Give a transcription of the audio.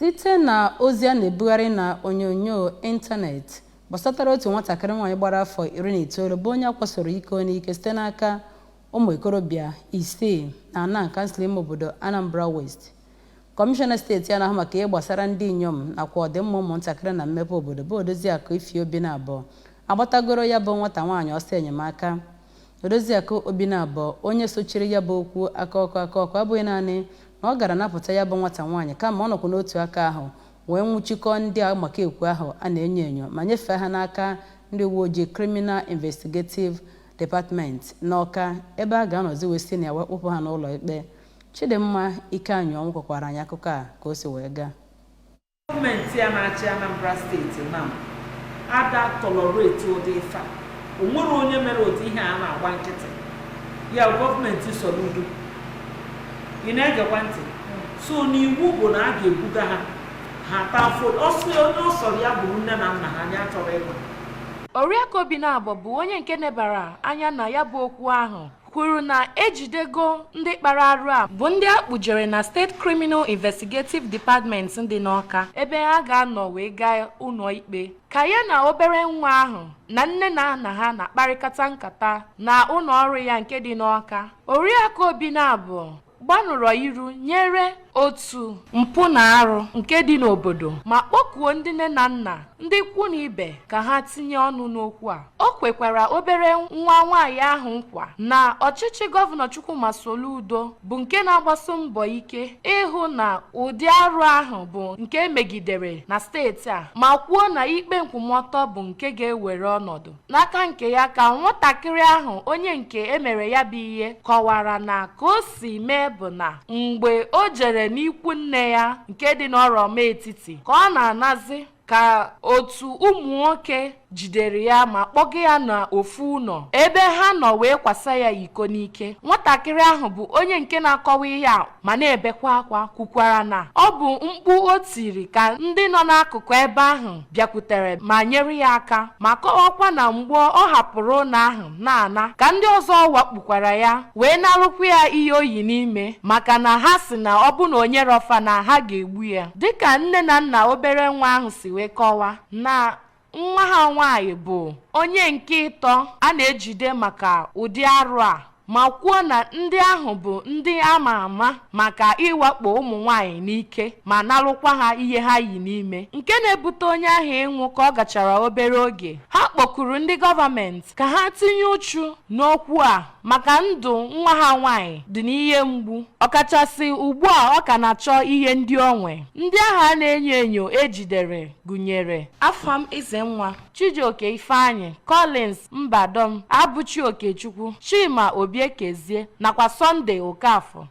Site na ozi a na-ebugharị na onyonyo ịntanetị gbasatara otu nwatakịrị nwaanyị gbara afọ 19 bụ onye a kwasoro iko n'ike site n'aka ụmụ ikorobịa isii na Anang, kansụl ime obodo Anambra West, Kọmishọna steeti a na-ahụ maka ihe gbasara ndị inyom nakwa ọdịmma ụmụntakịrị na mmepe obodo, bụ Odoziakụ Ify Obinabo, agbatagoro ya bụ nwata nwaanyị ọsọ enyemaka. Odoziakụ Obinabo, onye sochiri ya bụ okwu aka ọkụ aka ọkụ, abụghị naanị na ọ gara napụta ya bụ nwata nwaanyị, kama ọ nọkwa n'otu aka ahụ wee nwụchikọọ ndị maka ekwu ahụ a na-enyo enyo ma nyefee ha n'aka ndị uwe ojii Criminal Investigative Department n'Ọka, ebe a ga-anọzi wee si na ya wee kpụpụ ha n'ụlọ ikpe. Chidimma Ikeanyionwu kọkwara anyị akụkọ a ka o si wee gaa. Gọọmenti a na-achị Anambra Steeti na ada tolerate ụdị ife a. O nwere onye mere ụdị ihe a na-agba nkịtị ya. Gọọmenti Soludo, ị na-egekwa ntị? So n'iwu bụ na a ga-ebuga ha, ha taa afọ ọsọ. Onye ọ sọrọ ya bụrụ nne na nna ha, anyị achọrọ ịma. Oriakụ Obinabo, bụ onye nke nebara anya na ya bụ okwu ahụ, kwuru na ejidego ndị kpara arụ a, bụ ndị a kpụjere na State Criminal Investigative Department dị n'Ọka, ebe ha ga-anọ wee gaa ụlọ ikpe. Ka ya na obere nwa ahụ na nne na nna ha na-akparịkata nkata na ụlọ ọrụ ya nke dị n'Ọka, Oriakụ Obinabo gbanụrọ iru nyere otu mpụ na arụ nke dị n'obodo ma kpọkuo ndị nne na nna, ndị ikwu na ibe ka ha tinye ọnụ n'okwu a. O kwekwara obere nwa nwaanyị ahụ nkwa na ọchịchị Gọvanọ Chukwuma Soludo bụ nke na-agbaso mbọ ike ịhụ na ụdị arụ ahụ bụ nke emegidere na steeti a, ma kwuo na ikpe nkwụmọtọ bụ nke ga-ewere ọnọdụ. N'aka nke ya, ka nwatakịrị ahụ onye nke emere ya bụ ihe kọwara na ka o si mee bụ na mgbe o jere n'ikwu nne ya nke dị n'Ọrọma Etiti, ka ọ na-anazi, ka otu ụmụ nwoke jidere ya ma kpọga ya n'ofu ụlọ ebe ha nọ wee kwasa ya iko n'ike. Nwatakịrị ahụ, bụ onye nke na-akọwa ihe a ma na-ebekwa akwa, kwukwara na ọ bụ mkpu o tiri ka ndị nọ n'akụkụ ebe ahụ bịakwutere ma nyere ya aka, ma kọwakwa na mgbe ọ hapụrụ ụlọ ahụ na-ana, ka ndị ọzọ wakpukwara ya wee narụkwa ya ihe oyi n'ime, maka na ha si na ọ bụ na onye rọfa na ha ga-egbu ya. Dịka nne na nna obere nwa ahụ si wee kọwaa na nwa ha nwaanyị bụ onye nke ịtọ a na-ejide maka ụdị arụ a, ma kwuo na ndị ahụ bụ ndị ama ama maka ịwakpo ụmụ nwaanyị n'ike ma narụkwa ha ihe ha yi n'ime, nke na-ebute onye ahụ ịnwụ ka ọ gachara obere oge. Ha kpọkuru ndị gọọmenti ka ha tinye uchu n'okwu a, maka ndụ nwa ha nwaanyị dị n'ihe mgbu, ọkachasị ugbu a ọ ka na-achọ ihe ndị o nwe. Ndị ahụ a na-enyo enyo ejidere gụnyere Afam Ezenwa, Chijioke Ifeanyị, Collins Mbadom, Abuchi Okechukwu, Chima Obiekezie nakwa Sunday Okafọ.